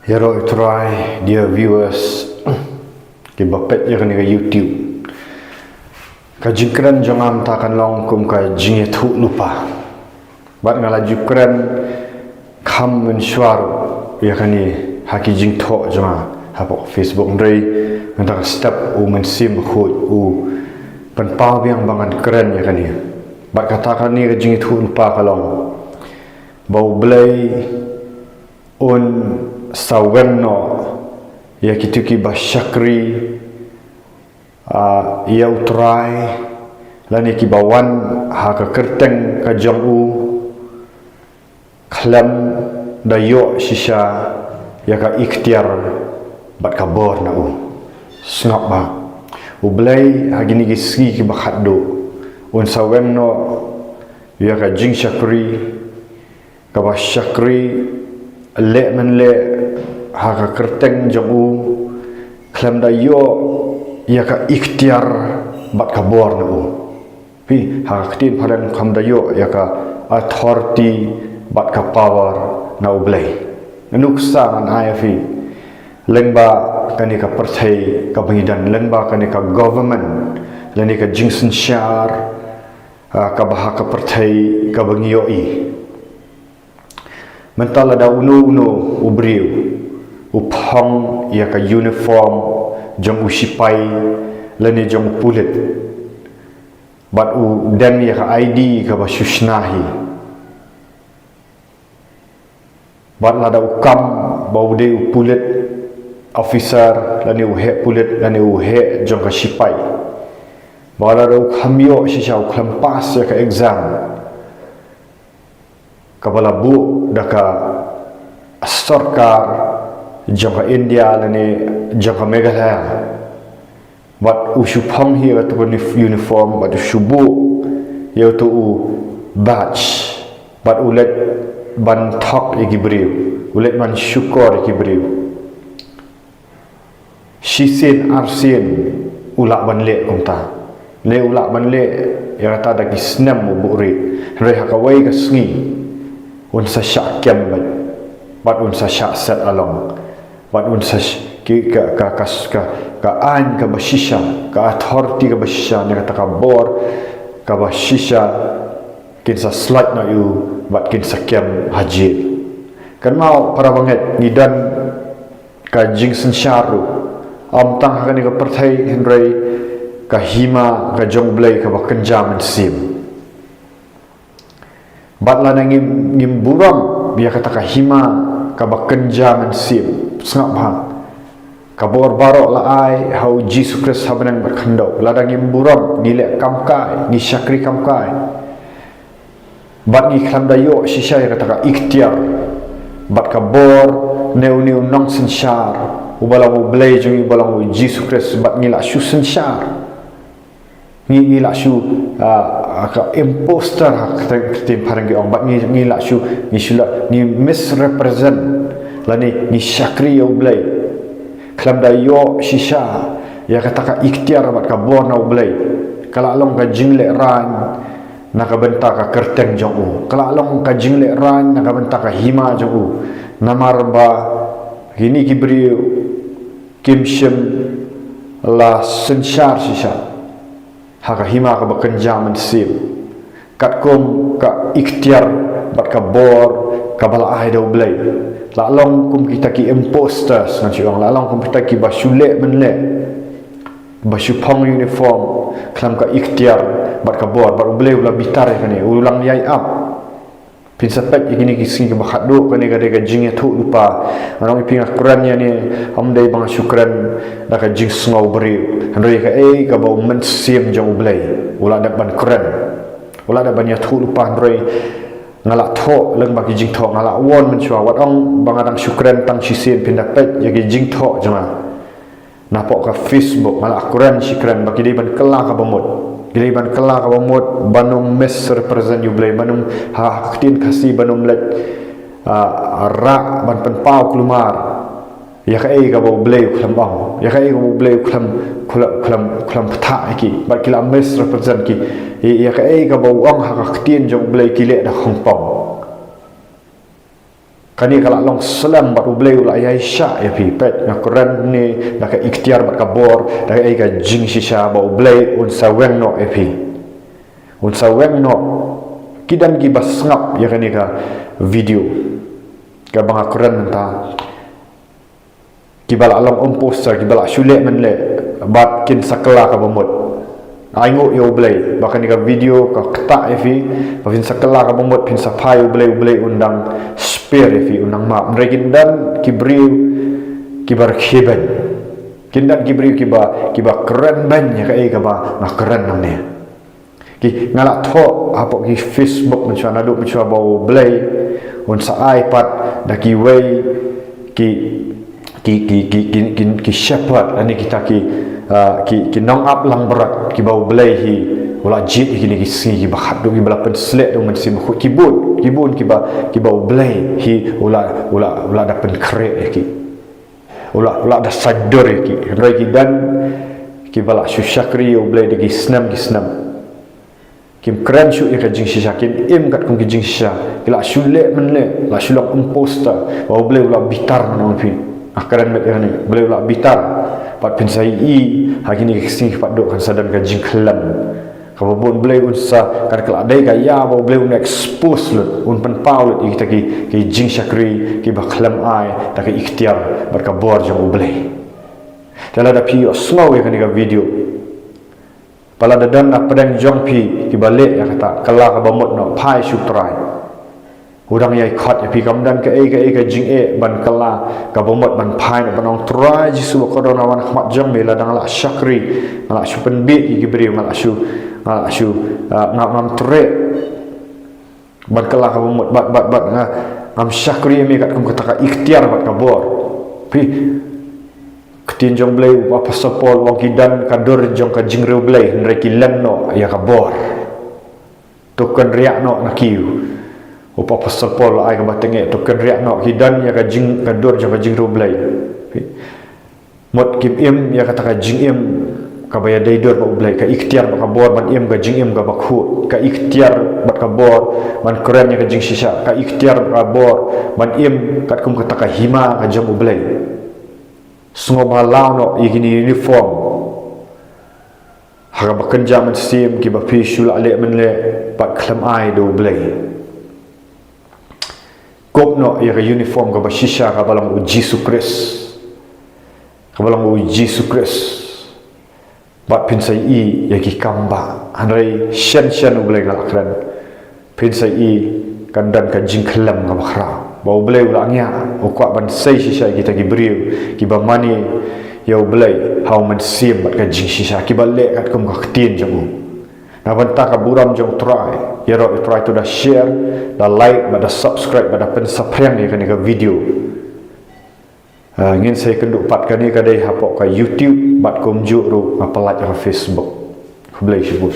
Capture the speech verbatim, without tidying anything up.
Ïaroh ïa u Trai, dear viewers, kiba peit ïa kane ka YouTube. Ka jingkren jong nga mynta kan long kum ka jingïathuh lypa. Bad nga la ju kren kham mynshuwa ruh ïa kane ha ki jingthoh jong nga hapoh Facebook, hynrei mynta ka step u Mynsiem Bakhuid u pynpaw biang ba ngan kren ïa kane. Bad kata kane ka jingïathuh lypa ka long ba U Blei un sa weng noh ïa kito kiba shakri, ah, ïa u Trai, lane kiba wan ha ka kyrteng ka jong u, khlem da ïoh shisha ïa ka iktiar bad ka bor na u. Sngap bha. U Blei ha kine ki sngi kiba khatduh un sa weng noh ïa ka jingshakri, kaba shakri leh men leh ha ka kyrteng jong u, khlem da ïoh ïa ka iktiar bad ka bor na u. Phi, ha ka ktien phareng, khlem da ïoh ïa ka authority bad ka power na U Blei. Nuksa ngan ai ïa phi, lyngba kane ka pyrthei kaba ngi don, lyngba kane ka government, lane ka jingsynshar, ah, kaba ha ka pyrthei kaba ngi ïohi. Mynta lada uno uno u briew u phong ïa ka uniform jong u shipai lane jong u pulit, bad u don ïa ka I D kaba shu shna hi, bad lada u kam ba u dei u pulit officer, lane u heh pulit, lane u heh jong ka shipai, bad lada u khlem ïoh shisha, u khlem pass ïa ka exam kaba la buh da ka sorkar jong ka India lane jong ka Meghalaya, bad u shu phong hi ïa uto u unif-, uniform, bad u shu buh ïa uto u badge, bad u leit ban thok ïa ki briew, u leit ban shukor ïa ki briew. Shisien arsien u lah ban leh kumta. Ne u lah ban leh ïa kata da ki snem u buhrieh. Hynrei ha kawei ka sngi un sa shah kem bad, bad un sa shah set along. Bad un sa sh-, ki, ka, ka, ka, ka, ka aiñ kaba shisha, ka authority kaba shisha, ne kata ka bor kaba shisha, kin sa slait noh ïa u bad kin sa kem ha jel. Kynmaw para bangeit, ngi don ka jingsynshar ruh, ym tang ha kane ka pyrthei hynrei ka hima ka jong U Blei kaba kynja mynsiem. Bad lada ngim, ngim burom ïa kata ka hima kaba kynja mynsiem, sngap bha, ka bor baroh la ai ha U Jisu Khrist ha bneng bad khyndew. Lada ngim burom, ngi leh kam kai, ngi shakri kam kai, bad ngi khlem da ïoh shisha ïa kata ka iktiar bad ka bor na une u nongsynshar uba long U Blei jong ngi, uba long U Jisu Khrist, bad ngi la shu synshar. Ngi, ngi la shu, ah, ka impostor ha ka ktien, ktien phareng ki ong, bad ngi, ngi la shu, ngi shu la, ngi misrepresent, lane ngi shakri ïa U Blei khlem da ïoh shisha ïa kata ka iktiar bad ka bor na U Blei. Ka la long ka jinglehrain na ka bynta ka kyrteng jong u. Ka la long ka jinglehrain na ka bynta ka hima jong u. Namar ba kine ki briew kim shym la synshar shisha ha ka hima kaba kynja mynsiem, katkum ka iktiar bad ka bor kaba la ai da U Blei. La long kum kita ki imposters, ngan shu ong, la long kum kita kiba shu leh men leh, ba shu phong uniform khlem ka iktiar bad ka bor, bad U Blei u la bitar ïa kane, u la ïai ap. Phin sa peit ïa kine ki sngi kiba khatduh, kane ka dei ka jingïathuh lypa. Nga ong ïa phi, nga kren ïa kane ym dei ba nga shu kren da ka jingsngew briew, hynrei kaei kaba u Mynsiem jong U Blei u la dep ban kren, u la dep ban ïathuh lypa, hynrei nga la thoh lyngba ki jingthoh, nga la warn mynshuwa, wat ong ba nga dang shu kren tang shisien. Phin da peit ïa ki jingthoh jong nga napoh ka Facebook, nga la kren shi kren ba ki dei ban kylla kaba mut. Ki dei ban kylla kaba mut, ban ym misrepresent ïa U Blei, ban ym, ha ka ktien Khasi, ban ym leit, ah, rah ban pynpaw kulmar ïa kaei kaba U Blei u khlem ong, ïa kaei kaba U Blei u khlem, khlem, khlem, khlem bthah ïa ki, bad ki la misrepresent ki. Ïa, ïa kaei kaba u ong ha ka ktien jong U Blei ki leh da khongpong. Kane ka la long slem bad U Blei u la ïaishah ïa phi. Peit, nga kren ne da ka iktiar bad ka bor, da ka, eh, ka jingshisha ba U Blei un sa weng noh ïa phi. Un sa weng noh. Ki don kiba sngap ïa kane ka video kaba nga kren mynta. Kiba la long imposter, kiba la shu leh mynleh, bad kin sa kylla kaba mut. Ai nguh ïa U Blei ba kane ka video ka ktah ïa phi, ba phin sa kylla kaba mut, phin sa phai ïa U Blei, U Blei un dang spare ïa phi, un dang map. Hynrei kin don ki briew kiba rkhie beiñ. Kin don ki briew kiba, kiba kren beiñ ïa kaei kaba nga kren nangne. Ki, nga la thoh hapoh ki Facebook mynshuwa, naduh mynshuwa ba U Blei un sa ai pat da kiwei ki, ki, ki, ki, ki, ki, ki shepherd, lane kita ki, ah, ki, ki nongap langbrot kiba U Blei hi u la jied ïa kine ki sngi kiba khatduh, kiba la pynshlur da U Mynsiem Bakhuid. Ki bun, ki bun kiba, kiba U Blei hi u la, u la, u la da pynkhreh ïa ki. U la, u la da saiñdur ïa ki. Hynrei ki don kiba la shu shakri ïa U Blei da ki snem ki snem. Kim kren shuh ïa ka jingshisha, kim im katkum ki jingshisha. Ki la shu leh mynleh, la shu long imposter. Ba U Blei u la bitar, nga ong ïa phi. Nga kren beit ïa kane, U Blei u la bitar. Bad phin sa ïohi ha kine ki sngi kiba khatduh kan sa don ka jingkhyllem. Kaba bun, U Blei un sa, kan kylla dei ka ïa ba U Blei un expose lut, un pynpaw lut ïa kita ki, ki jingshakri kiba khlem ai da ka iktiar bad ka bor jong U Blei. Te lada phi ïohsngew ïa kane ka video, ba lada don na pdeng jong phi kiba leh ïa kata, kylla kaba mut noh, phai sha U Trai. U dang ïai khot ïa phi, kam don kaei kaei ka jingeh ban kylla kaba mut, ban phai noh, ban ong, Trai Jisu, ba ka don, nga wan ha khmat jong me, lada nga la shakri, nga la shu pynbieit ïa ki briew, nga la shu, nga la shu, ah, nga, ngam treh ban kylla kaba mut, bad, bad, bad nga, ngam shakri ïa me katkum kata ka iktiar bad ka bor. Phi, ktien jong U Blei, u Apostol Paul u ong, ki don ka dur jong ka jingriewblei, hynrei ki lem noh ïa ka bor. To kynriah noh na ki. U Apostol Paul u ai kaba tyngeh, to kynriah noh, ki don ïa ka jing, ka dur jong ka jingriewblei. Mut kim im ïa kata ka jingim kaba ïadei dur bad U Blei, ka iktiar bad ka bor ban im ka jingim kaba khuid, ka iktiar bad ka bor ban kren ïa ka jingshisha, ka iktiar bad ka bor ban im katkum kata ka hima ka jong U Blei. Sngewbha law noh ïa kine uniform ha kaba kynja mynsiem kiba phi shu la leh mynleh bad khlem ai da U Blei. Kup noh ïa ka uniform kaba shisha kaba long U Jisu Khrist. Kaba long U Jisu Khrist. Bad phin sa ïohi ïa ki kam ba, hynrei shen shen, U Blei, nga la kren, phin sa ïohi kan don ka jingkhyllem kaba khraw. Ba U Blei u la ngiah, u kwah ban sei shisha ïa kita ki briew kiba mane ïa U Blei ha U Mynsiem bad ka jingshisha, kiba leh katkum ka ktien jong u. Na bynta ka burom jong U Trai, ïaroh ïa U Trai, to da share, da like, bad da subscribe, bad da pynsaphriang ïa kane ka video. Ah, ngin sa ïakynduh pat, kane ka dei hapoh ka YouTube, bad kumjuh ruh nga pynlait ha Facebook. Khublei shibun.